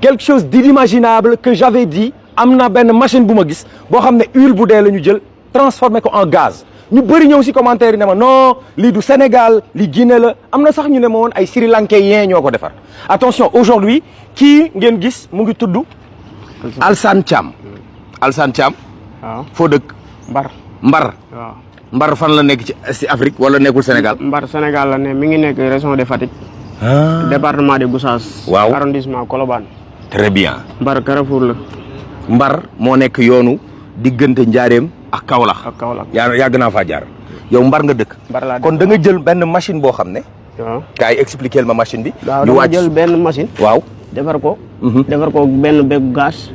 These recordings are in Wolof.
quelque chose d'inimaginable que j'avais dit amna ben machine bu ma gis boo xam ne huile bu dee la ñu jël transformé ko en gaz ñu bëri ñëw si commentaire yi ne ma non lii du Sénégal lii Guinée la am na sax ñu ne ma woon ay Sri Lankais ñoo ko defar attention aujourd'hui kii ngeen gis mu ngi tudd Alsane Thiam. Alsane Thiam. waaw foo dëkk. Mbar. waaw Mbar fan la nekk ci Afrique wala nekkul Sénégal. Mbar Sénégal la ne mi ngi nekk région de Fatick. département de Gossas. waaw arrondissement Colobane. très bien. Mbar Carrefour la. Mbar moo nekk yoonu diggante Njaareem ak Kaolack. ak Kaolack yàgg naa faa jaar. yow Mbar nga dëkk. Mbar laa kon da nga jël benn machine boo xam ne. waaw kaay expliquer ma machine bi. waaw ñu dama wàcc jël benn machine. waaw. defar ko. defar ko benn bégu gaz.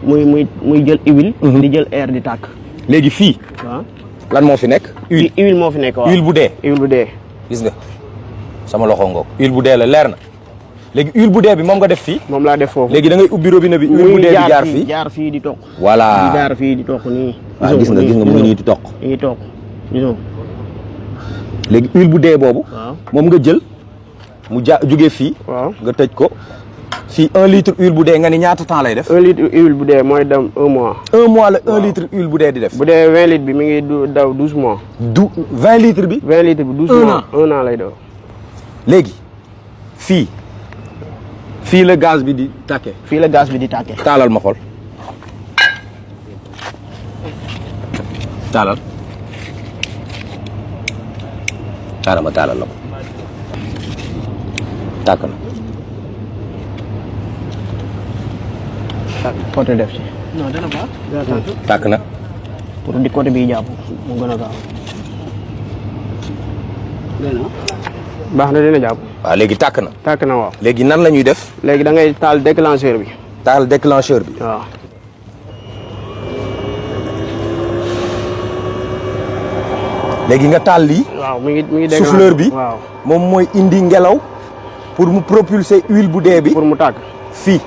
muy jël huile. di jël air di tàkk. léegi fii. waaw lan moo fi nekk. huile moo fi nekk waaw. huile bu dee. huile bu dee. gis nga sama loxo ngoog. huile bu dee la leer na léegi huile bu dee bi moom nga def fii. moom laa def foofu. léegi da ngay ubbi robinet bi. huile bu dee bi jaar fii jaar fii di toq. voilà di jaar fii di toq nii. waaw gis nga mu ngi nii di toq. mi ngi toq gisoo. léegi huile bu dee boobu. waaw moom nga jël mu jógee fii. waaw nga tëj ko. fii 1 litre huile bu dee nga ni ñaata temps lay def. 1 litre huile bu dee mooy dem 1 mois. 1 mois la 1 litre huile bu dee di def. bu dee 20 litres bi mi ngi daw 12 mois. 20 litres bi. 20 litres bi 12 mois 1 an lay daw. léegi fii la gaz bi di tàkkee. fii la gaz bi di tàkkee. taalal ma xool taalal ma taalal la ko tàkk na. côté def ci. non dana baax. tàkk na. pour di côté bi jàpp mu gën a gaaw. baax na dina jàpp. waaw léegi tàkk na. tàkk na waaw. léegi nan la ñuy def. léegi da ngay taal déclencheur bi. taal déclencheur bi. waaw. léegi nga taal lii. waaw mi ngi souffleur bi. waaw moom mooy indi ngelaw pour mu propulser huile bu dee bi. pour mu tàkk. fii.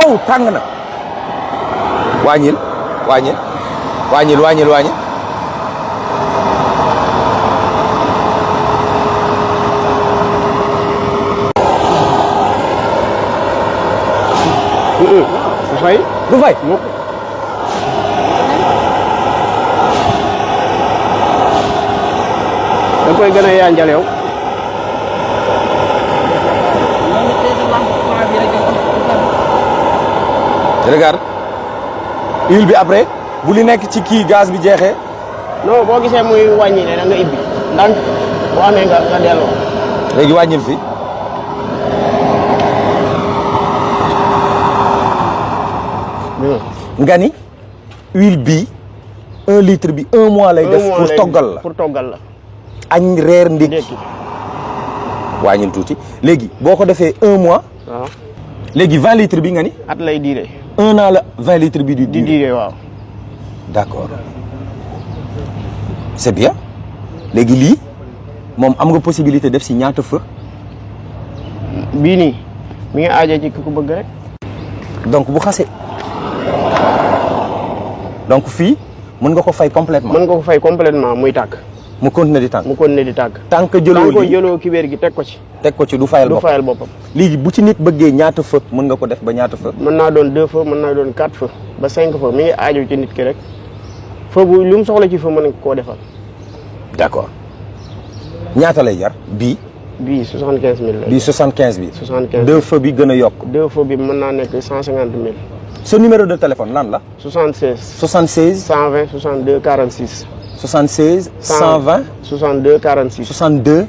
oh tàng na. wàññil. du fay. du fay. da koy gën a yanjal yow. regarde huile bi après bu li nekk ci kii gaz bi jeexee. non boo gisee muy wàññi ne da nga ibbi ndànk boo amee nga delloo. léegi wàññil fi. nga ni huile bi 1 litre bi 1 mois lay def. pour toggal la pour toggal la. añ reer ndékki. wàññil tuuti léegi boo ko defee 1 mois. waaw léegi 20 litres bi nga ni. at lay diire. 1 an la 20 litres bi di diire waaw. d'accord c'est bien léegi lii moom am nga possibilité def si ñaata feu. bii nii mi ngi aaja ci ku ko bëgg rek. donc bu xasee donc fii mën nga ko fay complètement. mën nga ko fay complètement muy tàkk. mu continuer di tànk. mu continuer di tàkk. tant que jëloo lii jëloo kibéer gi teg ko ci. teg ko ci du fayal boppam du fayal boppam. léegi bu ci nit bëggee ñaata feu mën nga ko def ba ñaata feu. mën naa doon 2 feux mën naa doon 4 feux ba 5 feux mi ngi aajo ci nit ki rek feu bu lu mu soxla ci feu mën nga koo defal. d'accord ñaata lay jar bii. bii 75000 la. bii 75000. 75 2 feux bi gën a yokk. 2 feux bi mën naa nekk 150000. sa numéro de téléphone lan la. 76. 76. 120 62 46. 76. 120. 62 46. 62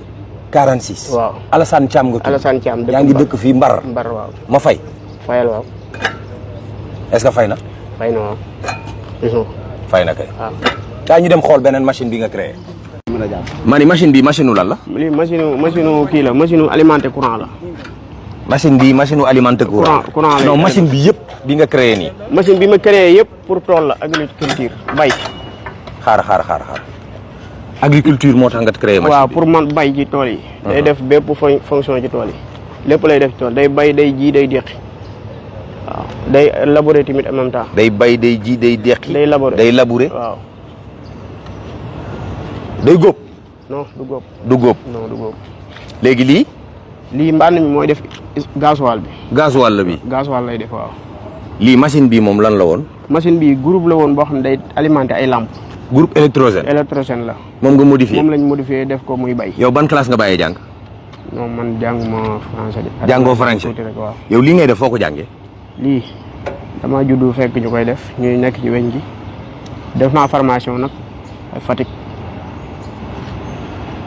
46. waaw Alassane Thiam nga tudd. Alassane Thiam yaa ngi dëkk fii Mbar. Mbar waaw. ma fay. fayal waaw. est-ce que fay na. fay na waaw. gisoo. fay na kay. waaw. kaa ñu dem xool beneen machine bi nga créé. ma ni machine bi machine u lan la. lii machine kii la machine alimenté courant la. machine bi machine u alimenté courant. courant non machine bi yëpp bi nga créé nii. machine bi ma créé yëpp pour tool la agriculture bay. xaar. agriculture moo tax nga créé machine bi. waaw pour man bay ci tool yi. day def bépp fonction ci tool yi lépp lay def ci tool day bay day ji day déqi waaw day labourer tamit en même temps. day bay day ji day deqi. day labourer day labourer. waaw. day góob. non du góob. du góob. non du góob. léegi lii. lii mbànn mi mooy def gasoil bi. gasoil la bi. gasoil lay def waaw. lii machine bi moom lan la woon. machine bi groupe la woon boo xam ne day alimenter ay lampes. groupe électrogène. électrogène la. moom nga modifié. moom lañ modifié def ko muy bay. yow ban classe nga bàyyee jàng. non man jànguma français de. jàngoo français tuuti rek waaw. yow lii ngay def foo ko jàngee. lii dama juddu fekk ñu koy def ñuy nekk ci weñ gi def naa formation nag ay Fatick.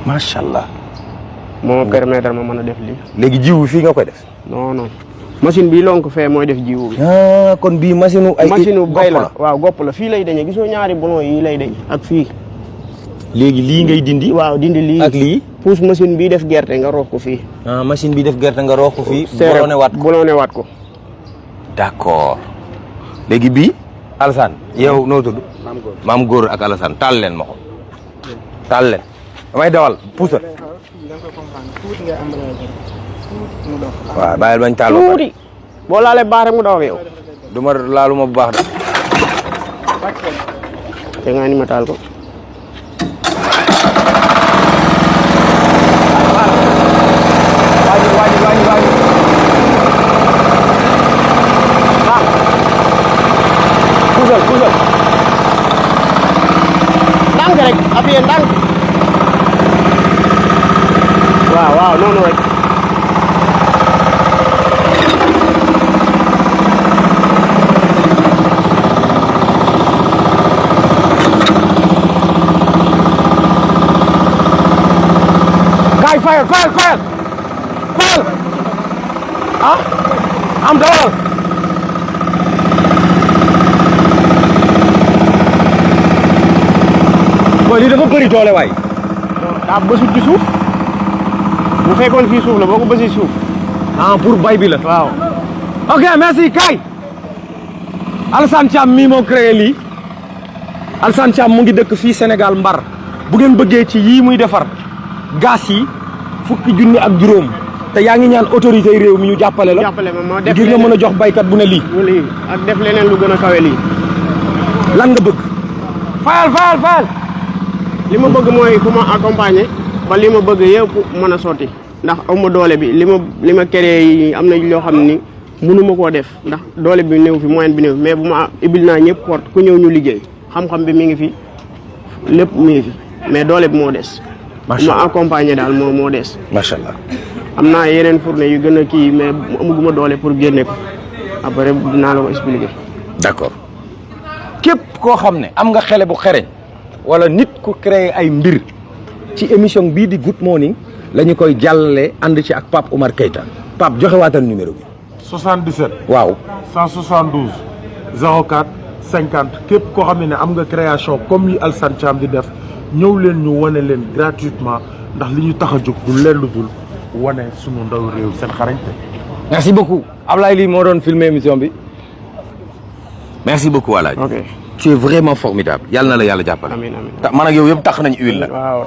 macha allah. moo permettre ma mën a def lii. léegi jiwu fii nga koy def. non non machine bii lonk fee mooy def jiwu bi. kon bii machine ay machine bay la waaw gopp la fii lay dañee gisoo ñaari boulon yi lay dañ ak fii. léegi lii ngay dindi. waaw dindi lii ak lii. pousse machine bii def gerte nga roof ko fii. machine bi def gerte nga roof ko fii. bolone waat ko. d'accord léegi bii. Alassane yow noo tudd. maam góor ak Alassane taal leen ma ko. taal leen damay dawal puusal. waaw bàyyil bañ taal ba pare. tuuti boo laalee baax rek mu daw ak yow. du ma laaluma bu baax da te nga ni ma taal ko. waaj puusal ndànk rek appuyé ndànk. waaw noonu rek. kaay fayal am dawal. boy lii dafa bëri doole waay. daa bësul ci suuf bu fekkoon fii suuf la boo ko bësi suuf. pour bay bi la. waaw. ok merci kay. Alassane Thiam mii moo créé lii. Alassane Thiam mu ngi dëkk fii Sénégal Mbar. bu ngeen bëggee ci yii muy defar gaz yi 1000 junni ak juróom te yaa ngi ñaan autorité yi réew mi ñu jàppale la. jàppale ma def ngir nga mën a jox baykat bu ne lii. lii ak def leneen lu gën a kawe lii. lan nga bëgg. fayal. li ma bëgg mooy ku ma accompagner ba li ma bëgg yëpp mën a sotti ndax amu doole bi li ma créé yi am na loo xam ni mënu ma koo def ndax doole bi néew fi moyen bi néew fi mais bu ma ibil naa ñëpp porte ku ñëw ñu liggéey xam-xam bi mi ngi fi lépp mi ngi fi mais doole bi moo des. macha allah ma accompagner daal moo des. macha allah. am naa yeneen fourne yu gën a kii mais amuguma doole pour génne ko après dinaa la ko expliquer. d'accord képp koo xam ne am nga xele bu xereñ wala nit ku créé ay mbir ci émission bii di Good Morning la ñu koy jàllale ànd ci ak Pape Oumar Keita Pape joxe waatal numéro bi. 77. waaw 172 04 50 képp koo xam ne am nga création comme yi Alassane Thiam di def ñëw leen ñu wane leen gratuitement ndax li ñu tax a jóg du leen lu dul wane sunu ndaw réew seen xarañte. merci beaucoup Ablaye lii moo doon filmer émission bi merci beaucoup Alaaji. ok tu es vraiment formidable yàlla na la yàlla jàppale. amiin man ak yow yëpp tax nañ huile la. waaw.